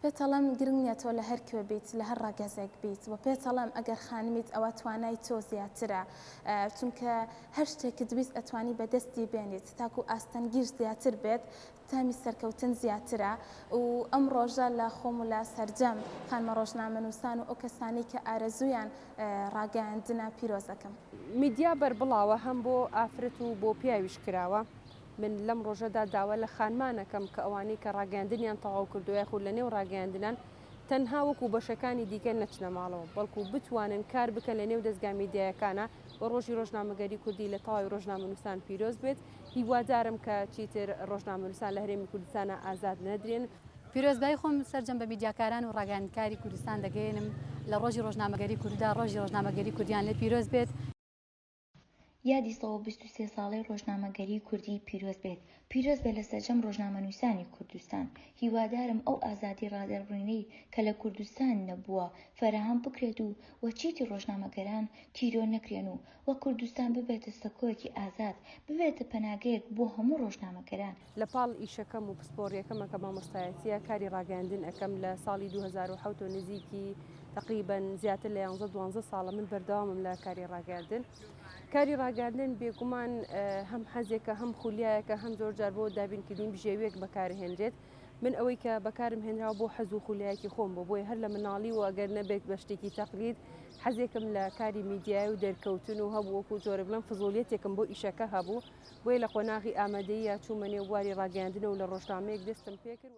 پێتەڵێم گرنگ نیە تۆ لە هەر کوێ بیت لە هەر ڕەگەزێک بیت وە پێتەڵێم ئەگەر خانمیت ئەوە توانای تۆ زیاترە چونکە هەر شتێکت ویست ئەتوانی بەدەستی بێنیت تاکو ئاستەنگیش زیاتر بێت تامی سەرکەوتن زیاترە و ئەم ڕۆژە لە خۆم و لە سەرجەم خانمە ڕۆژنامەنووسان و ئەو کەسانەی کە ئارەزوویان ڕاگەیاندنە پیرۆز ئەکەم. میدیا بەربڵاوە هەم بۆ ئافرەت و بۆ پیاویش کراوە، من لەم ڕۆژەدا داوا لە خانمان ئەکەم کە ئەوانەی کە ڕاگەیاندنیان تەواو کردووە یاخود لە نێو ڕاگەیاندنان تەنها وەکو بەشەکانی دیکە نەچنە ماڵەوە بەڵکو بتوانن کار بکەن لە نێو دەزگا میدیایەکانا و ڕۆژی ڕۆژنامەگەری کوردی لە تەواوی ڕۆژنامەنووسان پیرۆز بێت. هیوادارم کە چیتر ڕۆژنامەنووسان لە هەرێمی کوردستانا ئازاد نەدرێن. پیرۆزبایی خۆم سەرجەم بە میدیاکاران و ڕاگەیاندنکاری کوردستان دەگەیەنم لە ڕۆژی ڕۆژنامەگەری کورددا ڕۆژی ڕۆژنامەگەری کوردیان لێ پیرۆز بێت. یادی 123 ساڵەی ڕۆژنامەگەریی کوردی پیرۆز بێت، پیرۆز بێت لە سەرجەم ڕۆژنامەنووسانی کوردستان، هیوادارم ئەو ئازادی ڕادەربڕینەی کە لە کوردستان نەبووە فەراهەم بکرێت و و چیتر ڕۆژنامەگەران تیرۆر نەکرێن و و کوردستان ببێتە سەکۆیەکی ئازاد، ببێتە پەناگەیەک بۆ هەموو ڕۆژنامەگەران. لە پاڵ ئیشەکەم و پسپۆڕیەکەمە کە مامۆستایەتیە کاری ڕاگەیاندن ئەکەم لە ساڵی 2007 و نزیکی تەقریبەن زیاتر لە یانزە دوانزە ساڵە من بەردەوامم لە کاری ڕاگەیاندن. کاری ڕاگەیاندن بێگومان هەم حەزێکە هەم خولیایەکە هەم زۆر جار بۆ دابینکردنی بژێویەک بەکارهێنرێت. من ئەوەی کە بەکارم هێنراوە بۆ حەز و خولیایەکی خۆم بوو بۆیە هەر لە مناڵی و ئەگەر نەبێت بە شتێکی تەقلید حەزێکم لە کاری میدیای و دەرکەوتن و هەبوو وەکو جۆرە بڵێم فزولیەتێکم بۆ ئیشەکە هەبوو بۆیە لە قۆناغی ئامادەییە چوومە نێو بواری ڕاگەیاندنەوە لە ڕۆژنامەیەک دەستم پێکرد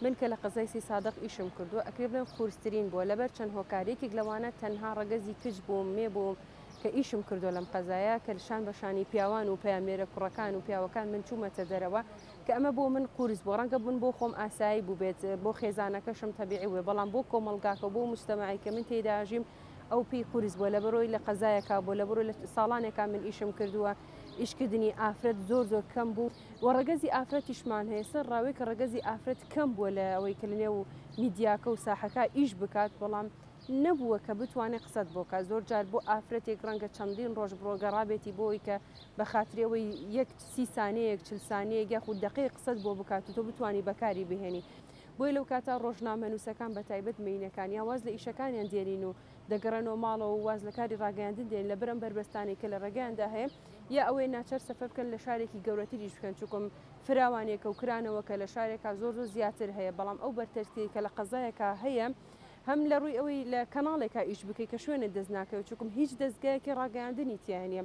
من کە لە قەزای سەیسادق ئیشم کردووە ئەکرێ بڵێم قورسترین بووە لەبەر چەند هۆکار یەکێک لەوانە تەنها ڕەگەزی کچ بووم مێ بووم کە ئیشم کردووە لەم قەزایە کە شان بە شانی پیاوان و پەیامنێرە کوڕەکان و پیاوەکان من چوومەتە دەرەوە کە ئەمە بۆ من قورس بووە، ڕەنگە من بۆ خۆم ئاسایی بووبێت، بۆ خێزانەکەشم تەبیعی بووبێت، بەڵام بۆ کۆمەڵگاکە و بۆ موجتەمەعی کە من تێیدا ئەژیم ئەو پێی قورس بووە، لەبەرئەوەی لە قەزایەکا بووە، لەبەرئەوەی لە ساڵانێکا من ئیشم کردووە، ئیشکردنی ئافرەت زۆر زۆر کەم بوو و ڕەگەزی ئافرەتیشمان هەیە، سەر ڕاوەی کە ڕەگەزی ئافرەت کەم بووە لە ئەوەی کە لەنێو میدیاکە و ساحەکە ئیش بکات، بەڵام نەبووە کە بتوانێت قسەت بۆ کات، زۆر جار بۆ ئافرەتێک ڕەنگە چەندین ڕۆژ بڕۆ گەڕابێتی بۆ ئەوەی کە بە خاتری ئەوەی یەک سی سانیەیەک چل سانیەیەک یاخود دەقەیەک قسەت بۆ بکات و تۆ بتوانی بەکاری بهێنی بۆیە لەو کاتە ڕۆژنامەنووسەکان بە تایبەت مێینەکان یا واز لە ئیشەکانیان دێنین و دەگەڕێنەوە ماڵەوە و واز لە کاری ڕاگەیاندن دێنن لەبەر ئەم بەربەستانەی کە لە ڕێگایاندا هەیە یا ئەوەیە ناچار سەفەر بکەن لە شارێکی گەورەتر ئیش بکەن چونکم فراوانیەکە و کرانەوەکە لە شارێکا زۆر زۆر زیاتر هەیە بەڵام ئەو بەرتەسکیەی کە لە قەزایەکا هەیە هەم لە ڕووی ئەوەی لە کەناڵێکا ئیش بکەی کە شوێنت دەست ناکەوێت چونکم هیچ دەزگایەکی ڕاگەیاندنی تیا نیە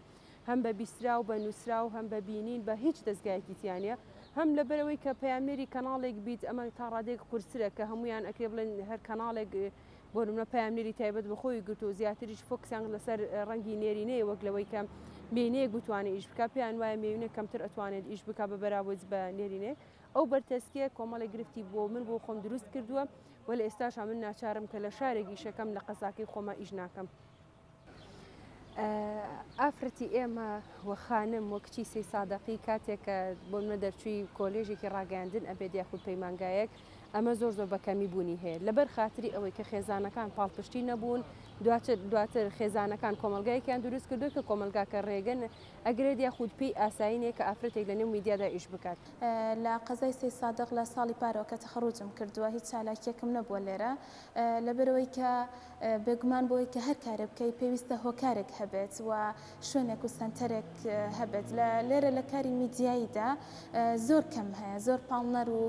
هەم بە بیستراو بە نووسراو هەم بە بینین بە هیچ دەزگایەکی تیا نیە هەم لەبەرئەوەی کە پەیامنێری کەناڵێک بیت ئەمە تا ڕادەیەک قورسترە کە هەموویان ئەکرێ بڵێن هەر کەناڵێک بۆ نمونە پەیامنێری تایبەت بە خۆی گرتووە زیاتریش فۆکسیان لەسەر ڕەنگی نێرینەیە وەک لەوەی کە مێینەیەک بتوانێت ئیش بکات پێیان وایە مێینە کەمتر ئەتوانێت ئیش بکات بە بەراورد بە نێرینەیەک ئەو بەرتەسکیە کۆمەڵێک گرفتی بۆ من بۆ خۆم دروست کردووە و لە ئێستاشا من ناچارم کە لە شارێک ئیشەکەم لە قەزاکەی خۆما ئیش ناکەم. ئافرەتی ئێمە و خانم و کچی سەی سادەقی کاتێک کە بۆ منە دەرچووی کۆلێژێکی ڕاگەیاندن ئەبێت یاخود پەیمانگایەک ئەمە زۆر زۆر بە کەمی بوونی هەیە لەبەر خاتری ئەوەی کە خێزانەکان پاڵپشتی نەبوون دواتر دواتر خێزانەکان کۆمەلگایەکیان دروست کردو کە کۆمەلگاکە ڕێگەن ئەگرێت یاخود پێی ئاسایی نیە کە ئافرەتێک لە نێو میدیادا ئیش بکات. لە قەزای سەیدسادق لە ساڵی پارەوە کە تەخەڕوجم کردووە هیچ چالاکیەکم نەبووە لێرە لەبەرئەوەی کە بێگومان بۆی کە هەر کارێ بکەی پێویستە هۆکارێک هەبێت و شوێنێک و سەنتەرێک هەبێت لە لێرە لە کاری میدیاییدا زۆر کەم هەیە زۆر پاڵنەر و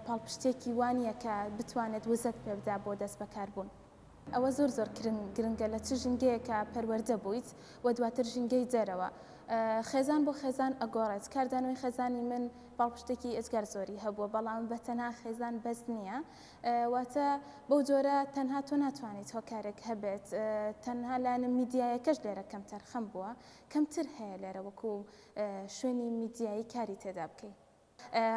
پاڵپشتێکی وانە کە بتوانێت وزەت پێ بدا بۆ دەست بەکاربوون. ئەوە زۆر زۆر گرنگە لە چ ژینگەیەکا پەروەردە بوویت و دواتر ژینگەی دەرەوە. خێزان بۆ خێزان ئەگۆڕێت. کاردانەوەی خێزانی من پاڵپشتێکی ئێجگار زۆری هەبووە، بەڵام بە تەنها خێزان بەس نییە. واتە بەو جۆرە تەنها تۆ ناتوانیت هۆکارێک هەبێت. تەنها لایەنە میدیایەکەش لێرە کەمتەرخەم بووە. کەمتر هەیە لێرە وەکو شوێنی میدیایی کاری تێدا بکەی.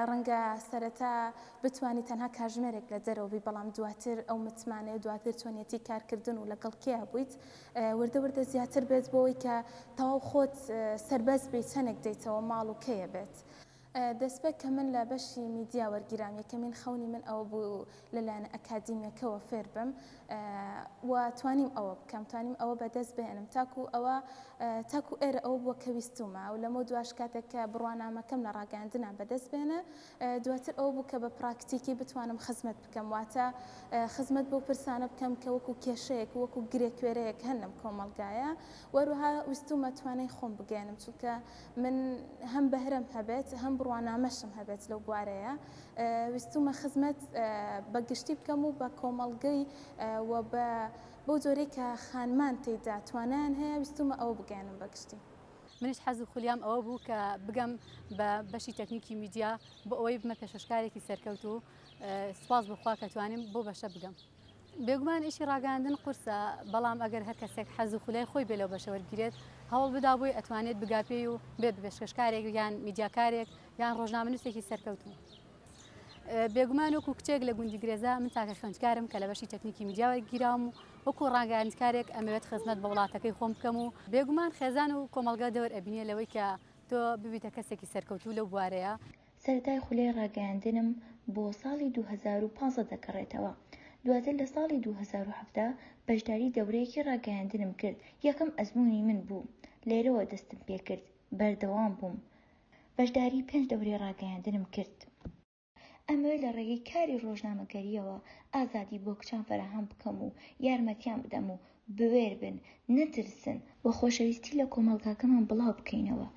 ڕەنگە سەرەتا بتوانی تەنها کاژمێرێک لە دەرەوە بی، بەڵام دواتر ئەو متمانەیە، دواتر چۆنیەتی کارکردن و لەگەڵ کێیا بوویت وردە وردە زیاتر بێت بۆ ئەوەی کە تەواو خۆت سەربەست بیت چەندێک دێیتەوە ماڵ و کەیە بێت. دەستپێک کە من لە بەشی میدیا وەرگیرام یەکەمین خەونی من ئەوە بوو لە لایەنە ئەکادیمیەکەوە فێر بم و توانیم ئەوە بکەم توانیم ئەوە بەدەست بهێنم تاکو ئەوە تاکو ئێرە ئەوە بووە کە ویستومە و لەمە دواش کاتێک کە بڕوانامەکەم لە ڕاگەیاندنا بەدەست بێنە دواتر ئەوە بوو کە بە پراکتیکی بتوانم خزمەت بکەم واتە خزمەت بەو پرسانە بکەم کە وەکو کێشەیەک وەکو گرێکوێرەیەک هەن لەم کۆمەڵگایە وەروها ویستومە توانای خۆم بگەیەنم چونکە من هەم بەهرەم هەبێت هەم بڕوانامەشم هەبێت لەو بوارەیە ویستومە خزمەت بە گشتی بکەم و بە کۆمەڵگەی و بە بەو جۆرەی کە خانمان تێیدا توانایان هەیە ویستومە ئەوە بگەیەنم بە گشتی. منیش حەز و خولیام ئەوە بوو کە بگەم بە بەشی تەکنیکی میدیا بۆ ئەوەی بمە پێشکەشکارێکی سەرکەوتوو سوپاس بۆ خوا کە توانیم بەو بەشە بگەم. بێگومان ئیشی ڕاگەیاندن قورسە، بەڵام ئەگەر هەر کەسێک حەز و خولای خۆی بێ لەو بەشە وەربگیرێت، هەوڵ بدا بۆی ئەتوانێت بگا پێی و بێ بە پێشکەشکارێک یان میدیاکارێک یان ڕۆژنامەنووسێکی سەرکەوتوو. بێگومان وەکو کچێک لە گوندی گرێزا من تاکە خوێندکارم کە لە بەشی تەکنیکی میدیا وەرگیراوم و وەکو ڕاگەیاندکارێک ئەمەوێت خزمەت بە وڵاتەکەی خۆم بکەم و بێگومان خێزان و کۆمەڵگە دەور ئەبینێ لەوەی کە تۆ ببیتە کەسێکی سەرکەوتوو لەو بوارەیە. سەرەتای خولەی ڕاگەیاندنم بۆ ساڵی 2015 دەگەڕێتەوە، دواتر لە ساڵی 2017 بەشداری دەورەیەکی ڕاگەیاندنم کرد، یەکەم ئەزموونی من بوو، لێرەوە دەستم پێکرد، بەردەوام بووم، بەشداری پێنج دەورەی ڕاگەیاندنم کرد. ئەمەوێت لە ڕێگەی کاری ڕۆژنامەگەرییەوە ئازادی بۆ کچان فەراهەم بکەم و یارمەتیان بدەم و بوێر بن، نەترسن، و خۆشەویستی لە کۆمەڵگاکەمان بڵاو بکەینەوە،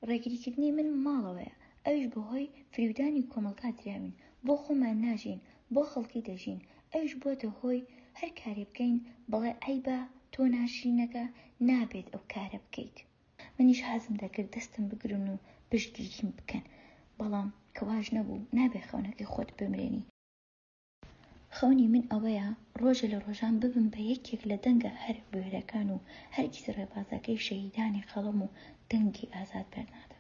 ڕێگریکردنی من ماڵەوەیە، ئەویش بەهۆی فریودانی کۆمەڵگا دراوین، بۆ خۆمان ناژین، بۆ خەڵکی دەژین، ئەویش بۆتە هۆی هەر کارێ بکەین بڵێ عەیبە تۆ ناشرینەکە نابێت ئەو کارە بکەیت. منیش حەزم دەکرد دەستم بگرن و پشتگیریم بکەن، بەڵام کە واش نەبوو نابێ خەونەکەی خۆت بمرێنی. خەونی من ئەوەیە ڕۆژێ لە ڕۆژان ببم بە یەکێک لە دەنگە هەرە بوێرەکان و هەرگیز ڕێبازەکەی شەهیدانی قەڵەم و دەنگی ئازاد بەرنادەم.